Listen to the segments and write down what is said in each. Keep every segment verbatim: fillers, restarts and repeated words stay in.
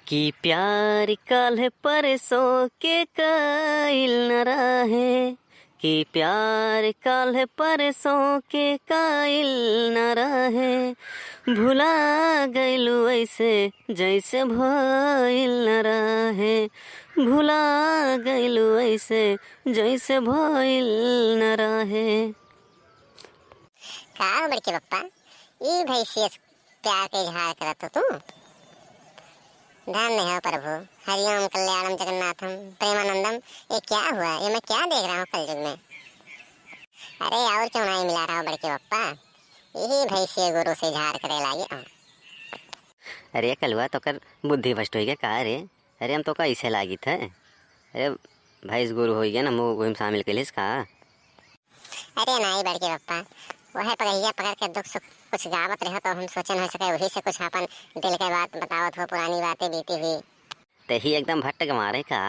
कि प्यार काल्ह परसों के काइल न रहे, कि प्यार काल्ह परसों के काइल न रहे। भुला गइलू ऐसे जैसे भइल न रहे, भुला गइलू ऐसे जैसे भइल न रहे। का हो बड़के पप्पा, ई भैंसिया से प्यार के इजहार करत हो तू? धन्य हो प्रभु, हरिओम कल्याणम जगन्नाथम प्रेमानंदम। ये क्या हुआ? ये मैं क्या देख रहा हूँ कलयुग में? अरे और क्यों नहीं मिला रहा हो बड़के पप्पा, यही भैंसिया गोरू से इजहार करे लागे हो। अरे कलुआ, तोकर बुद्धि भ्रष्ट होइगे का रे? अरे हम तोका ऐसे लागित है। अरे भैंस गोरू होइगे ना, हम वही में शामिल कइलिस का? अरे नाई बड़के पप्पा, वह पगहिया पकड़ के दुख सुख कुछ गावत रहो तो हम सोचन हो सके वही से कुछ अपन दिल के बात बतावत हो, पुरानी बातें बीती हुई। ते ही एकदम भट्ट के मारे का?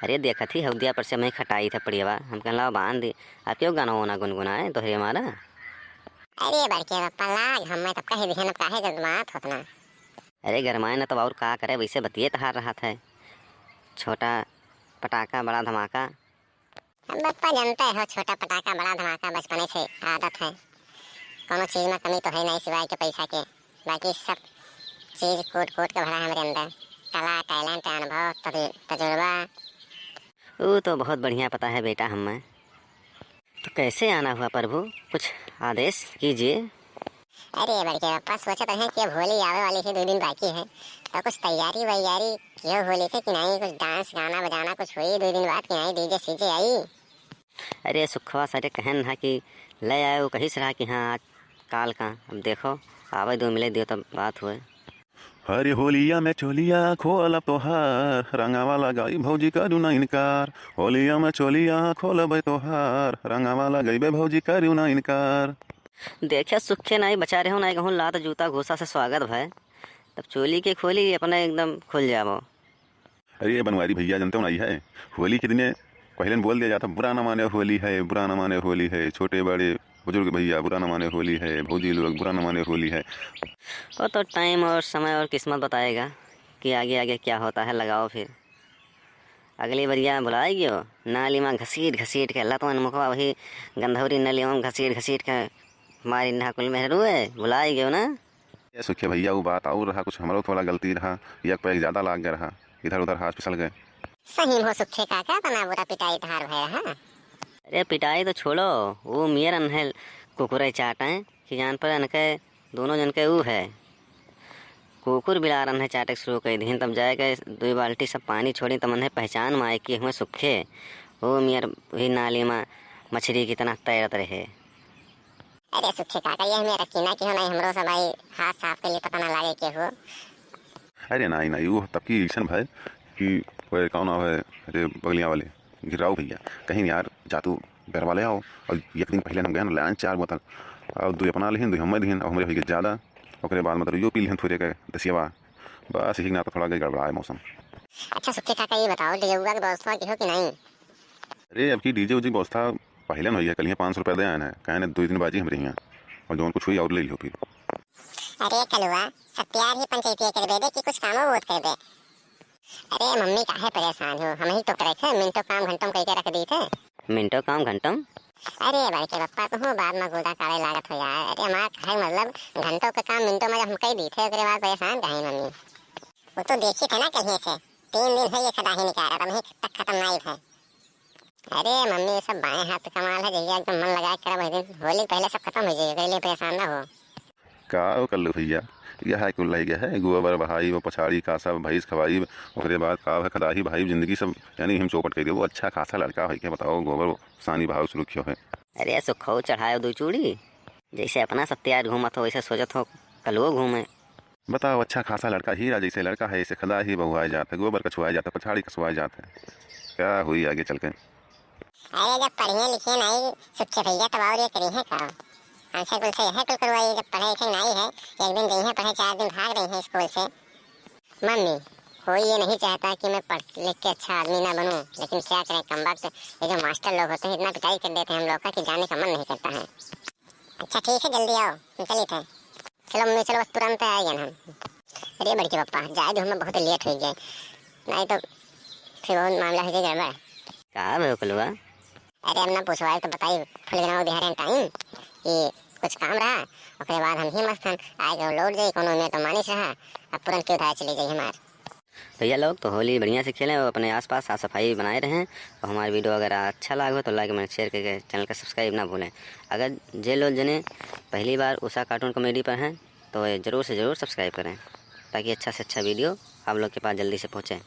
अरे देखत ही हौदिया पर से मैं खटाई था पड़ियावा, हम कहला बांध दी। अब क्यों गाना वाना गुनगुनाए दोहरे मारा? अरे बड़के पप्पा लाग हम मैं तब कह दिहन, अब काहे गरमात होत ना? अरे गरमाए ना तब और का करे, वैसे बतिये तहार रहत है। छोटा पटाखा बड़ा धमाका। अब पप्पा जानते हो, छोटा पटाखा बड़ा धमाका बचपने से आदत है। कोनो चीज में कमी तो है नहीं सिवाय के पैसा के, बाकी सब चीज कूट कूट के भरा है हमरे अंदर। कला, talent, अनुभव, तजु-, तजुर्बा। वो तो बहुत बढ़िया पता है बेटा हमें। तो कैसे आना हुआ प्रभु, कुछ आदेश कीजिए। अरे बड़के पप्पा, सोचत रहे कि अब होली आवे वाली है, दो दिन बाकी है, तो कुछ तैयारी वैयारी कियो होली के कि नहीं, कुछ dance गाना बजाना कुछ हुई दो दिन बाद कि नहीं, DJ सीजे आई? अरे सुखवा सरे कहन हा कि ले आए, वो कहिस रहा कि हाँ आज काल का, अब देखो आवे दो मिले दियो तब बात हुए। हरे होलिया में चोलिया खोलब तोहार, रंगावा लगाई भौजी करू ना इनकार। होलिया में चोलिया खोलब तोहार, रंगावा लगाइबे भौजी करू ना इनकार। देखे सुखे नाई बचा रहे हो, नाई कहूँ लात जूता घूसा से स्वागत भय। तब चोली के खोली अपने एकदम खुल जावो। अरे बनवारी भैया, जनते हो नाई है, होली के दिने पहले न बोल दिया जाता, बुरा न माने होली है, बुरा न माने होली है, छोटे बड़े बुजुर्ग भैया बुरा न माने होली है, भौजी लोग बुरा न माने होली है। वो तो time और समय और किस्मत बताएगा कि आगे आगे क्या होता है। लगाओ फिर अगली बरिया भुलाए गयो, नाली में घसीट घसीट के लतवन मुखवा वही गंधौरी नली में घसीट घसीट के मारी नहा कुल मेहरुए, भुलाए गयो ना। ए सुखे भैया, उ बात और रहा, कुछ हमरो थोड़ा गलती रहा, एक पैक ज्यादा लाग गए रहा, इधर उधर हाथ फिसल गए। सही में हो सुखे काका, तना बुरा पिटाई तहार भय रहा। अरे पिटाई तो छोड़ो, वो मेर अनहे कुकुरे चाटे कि जान पर अनके दोनों जन के ऊ है। कुकुर बिलार अनहे चाटे शुरू कर दीन, तब जाए के दुई बाल्टी सब पानी छोड़ी, तब अनहे पहचान में आए कि हुए सुखे, वो मेर वही नाली में मछली की तरह तैरत रहे। अरे सुखे काका, ये हमें रखी ना कि हो नहीं, हमरो सब भाई हाथ साफ के लिए पता ना लागे के हो। अरे नाई, नाई, वो तब की ऐसन भाई कि वो कौन नाम है, अरे बगलिया वाले गिराऊ भैया, कहीं यार जातू बेर वाले आओ। और एक दिन पहले हम गए ना, लाइन चार बोतल, और दो अपना लिहिन, दो हमें दिहिन, और हमरे होइगे ज्यादा। ओकरे बाद मतलब यो पी लिहिन थोड़े के दसियावा, बस यही ना तो थोड़ा गड़बड़ाए मौसम। अच्छा सुखे काका, ये बताओ, डीजे के व्यवस्था की हो कि नहीं? अरे, अब की DJ उजे व्यवस्था पहले न होई है, कल ही पाँच सौ रुपया दे आए हैं, कहे ने दो दिन बाजी हमरे हियाँ, और जौन कुछ हुई और ले लियो फिर। अरे कलुआ, सत्यार ही पंचायती कर दे दे कि कुछ कामो बहुत कर दे। अरे मम्मी काहे परेशान हो, हम ही तो करे थे, मिनटों काम घंटों में कह के रख दी थे। मिनटों काम घंटों? अरे बड़के पप्पा, तुम बात में गुदा काढ़े लागत हो यार। अरे हमार कहे मतलब घंटों का काम मिनटों में जब हम कह दी थे, ओकरे बाद परेशान काहे मम्मी? वो तो देखी थे ना कहीं से, तीन दिन है ये खदाही निकाल रहा, तब तक खत्म नहीं है। अरे मम्मी, ये सब बाएं हाथ का कमाल है, जहिया एकदम मन लगा के करब, वही दिन होली पहले सब खत्म हो जाइए, इसलिए परेशान ना हो। का हो कल्लू भैया, यह है कुल रह गया है, गोबर बहाई, वो पछाड़ी का सब भैंस खवाई, ओकरे बाद का है खदाही भाई, जिंदगी सब यानी हम चौपट कर दिए। वो अच्छा खासा लड़का है क्या बताओ, गोबर सानी भाव सुरखियो है। अरे सुखो चढ़ाए दो चूड़ी, जैसे अपना सत्यार घूमत हो वैसे सोचत हो कलुओ घूमे। बताओ, अच्छा खासा लड़का हीरा जैसे लड़का है, इसे खदा ही बहुआए जात है, गोबर कछुआए जात है, पछाड़ी कसवाए जात है। क्या हुई आगे चल के? अरे, जब पढ़िए लिखिए नहीं सुखे भैया, तब और ये करी है का? हमसे कुल से यह कुल करवाइए, जब पढ़े लिखे नहीं है, एक दिन जइहे पढ़े, चार दिन भाग रही है स्कूल से। मम्मी, कोई ये नहीं चाहता कि मैं पढ़ लिख के अच्छा आदमी ना बनूं, लेकिन क्या करें, कमबख्त ये जो मास्टर लोग होते हैं, इतना पिटाई कर देते हैं हम लोग का कि जाने का मन नहीं करता है। अच्छा ठीक है, जल्दी आओ, हम चलित है। चलो मम्मी, चलो, बस तुरंत आ गए हम। अरे बड़के पप्पा, जाए दो, हमें बहुत लेट होइ गए, नहीं तो फिर बहुत मामला होइ जाए गड़बड़। का भे कलुआ? अरे अब ना पूछवाए तो बताई, फुलगनवा बिहार टाइम कि कुछ काम रहा, ओकरे बाद हम ही मस्त हन, आए के लौट जाई, कोनो में तो मानिस रहा, अब पुरन के उधार चली जाई हमार। भैया लोग तो होली बढ़िया से खेलें और अपने आसपास साफ सफाई बनाए रहें। और हमारी वीडियो अगर अच्छा लागे हो तो लाइक, कमेंट, शेयर करके चैनल का सब्सक्राइब ना भूलें। अगर जे लोग जने पहली बार उषा कार्टून कॉमेडी पर हैं तो ये जरूर से जरूर सब्सक्राइब करें, ताकि अच्छा से अच्छा वीडियो आप लोग के पास जल्दी से पहुँचे।